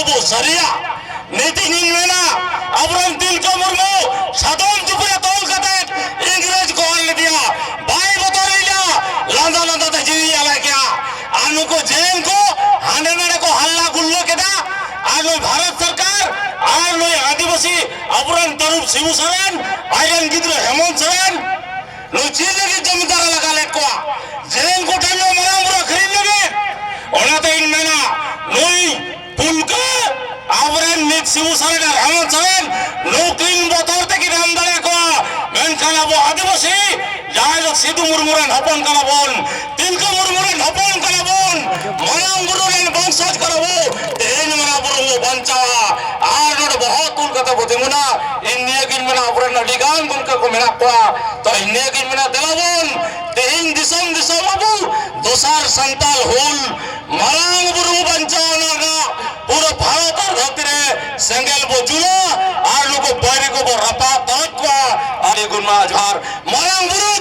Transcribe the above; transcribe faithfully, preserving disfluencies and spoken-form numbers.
ᱵᱚ ᱥᱟᱹᱨᱤᱭᱟ᱾ ᱱᱤᱛ ᱤᱧᱤᱧ ᱢᱮᱱᱟ, ᱟᱵᱚᱨᱮᱱ ᱛᱤᱞᱠᱟᱹ ᱢᱩᱨᱢᱩ ᱥᱟᱫᱚᱢ ᱪᱩᱯᱤ ᱨᱮ ᱛᱚᱞ ᱠᱟᱛᱮ ᱤᱝᱨᱮᱡᱽ ᱠᱚ ᱚᱨ ᱞᱮᱫᱮᱭᱟ, ᱵᱟᱭ ᱵᱚᱛᱚᱨ ᱞᱮᱫᱟ᱾ ᱞᱟᱸᱫᱟ ᱞᱟᱸᱫᱟ ᱛᱮ ᱡᱤᱣᱤ ᱟᱞᱟᱭ ᱠᱮᱭᱟ᱾ ᱟᱨ ᱱᱩᱠᱩ ᱡᱮᱱ ᱠᱚ ᱦᱟᱸᱰᱮ ᱱᱟᱰᱮ ᱠᱚ ᱦᱟᱞᱞᱟ ᱜᱩᱞᱞᱟᱹ ᱠᱮᱫᱟ, ᱟᱨ ᱱᱩᱭ ᱵᱷᱟᱨᱚᱛ ᱥᱚᱨᱠᱟᱨ ᱟᱨ ᱱᱩᱭ ᱟᱹᱫᱤᱵᱟᱹᱥᱤ ᱟᱵᱚᱨᱮᱱ ᱛᱟᱹᱨᱩᱵ ᱥᱤᱵᱩ ᱥᱚᱨᱮᱱ, ᱟᱡᱨᱮᱱ ᱜᱤᱫᱽᱨᱟᱹ ᱦᱮᱢᱚᱱᱛ ᱥᱚᱨᱮᱱ, ᱱᱩᱭ ᱪᱮᱫ ᱞᱟᱹᱜᱤᱫ ᱡᱚᱢᱤᱫᱟᱨ ᱮ ᱞᱟᱜᱟ ᱞᱮᱫ ᱠᱚᱣᱟ? ᱡᱮᱱ ᱠᱚᱴᱷᱮᱱ ᱱᱩᱭ ᱢᱟᱨᱟᱝ ᱵᱩᱨᱩ ᱟᱹᱠᱷᱨᱤᱧ ᱞᱟᱹᱜᱤᱫ᱾ ᱚᱱᱟᱛᱮ ᱤᱧ ᱢᱮᱱᱟ, ᱱᱩᱭ ᱯᱩᱞᱠᱟᱹ ᱟᱵᱚᱨᱮᱱ ᱱᱤᱛ ᱥᱤᱵᱩ ᱥᱚᱨᱮᱱ ᱟᱨ ᱦᱮᱢᱚᱱᱛ ᱥᱚᱨᱮᱱ ᱱᱩᱠᱤᱱ ᱵᱚᱛᱚᱨ ᱛᱮᱠᱤᱱ ᱮᱢ ᱫᱟᱲᱮ ᱠᱚᱣᱟ᱾ ᱢᱮᱱᱠᱷᱟᱱ ᱟᱵᱚ ᱟᱹᱫᱤᱵᱟᱹᱥᱤ ᱡᱟᱦᱟᱸᱭ ᱫᱚ ᱥᱤᱫᱩ ᱢᱩᱨᱢᱩ ᱨᱮᱱ ᱦᱚᱯᱚᱱ ᱠᱟᱱᱟ ᱵᱚᱱ, ᱛᱤᱞᱠᱟᱹ ᱢᱩᱨᱢᱩ ᱨᱮᱱ ᱦᱚᱯᱚᱱ ᱠᱟᱱᱟ ᱵᱚᱱ, ᱢᱟᱨᱟᱝ ᱵᱩᱨᱩ ᱨᱮᱱ ᱵᱚᱝᱥᱚᱡᱽ ᱠᱟᱱᱟ ᱵᱚᱱ, ᱛᱮᱦᱮᱧ ᱢᱟᱨᱟᱝ ᱵᱩᱨᱩ ᱵᱚ ᱵᱟᱧᱪᱟᱣᱟ᱾ ᱟᱨ ᱱᱚᱰᱮ ᱵᱚᱦᱚᱜ ᱛᱩᱞ ᱠᱟᱛᱮ ᱵᱚ ᱛᱤᱸᱜᱩᱱᱟ᱾ ᱤᱧ ᱱᱤᱭᱟᱹ ᱜᱤᱧ ᱢᱮᱱᱟ, ᱟᱵᱚᱨᱮᱱ ᱟᱹᱰᱤ ᱜᱟᱱ ᱜᱚᱢᱠᱮ ᱠᱚ ᱢᱮᱱᱟᱜ ᱠᱚᱣᱟ᱾ ᱛᱚ ᱤᱧ ᱱᱤᱭᱟᱹ ᱜᱤᱧ ᱢᱮᱱᱟ, ᱫᱮᱞᱟ ᱵᱚᱱ ᱛᱮᱦᱮᱧ ᱫᱤᱥᱚᱢ ᱫᱤᱥᱚᱢ ᱟᱵᱚ ᱫᱚᱥᱟᱨ ᱥᱟᱱᱛᱟᱞ ᱦᱩᱞ ᱢᱟᱨᱟᱝ ᱵᱩᱨᱩ ᱵᱟᱧᱪᱟᱣ ᱨᱮᱱᱟᱜ ᱯᱩᱨᱟᱹ ᱵᱷᱟᱨᱚᱛ ᱟᱨ ᱫᱷᱟᱹᱨᱛᱤ ᱨᱮ ᱥᱮᱸᱜᱮᱞ ᱵᱚ ᱡᱩᱞᱟ ᱟᱨ ᱱᱩᱠᱩ ᱵᱟᱹᱭᱨᱤ ᱠᱚᱵᱚ ᱨᱟᱯᱟᱜ ᱛᱟᱞᱟᱫ ᱠᱚᱣᱟ᱾ ᱟᱹᱰᱤ ᱜᱩᱱᱢᱟ ᱡᱚᱦᱟᱨ᱾ ᱢᱟᱨᱟᱝ ᱵᱩᱨᱩ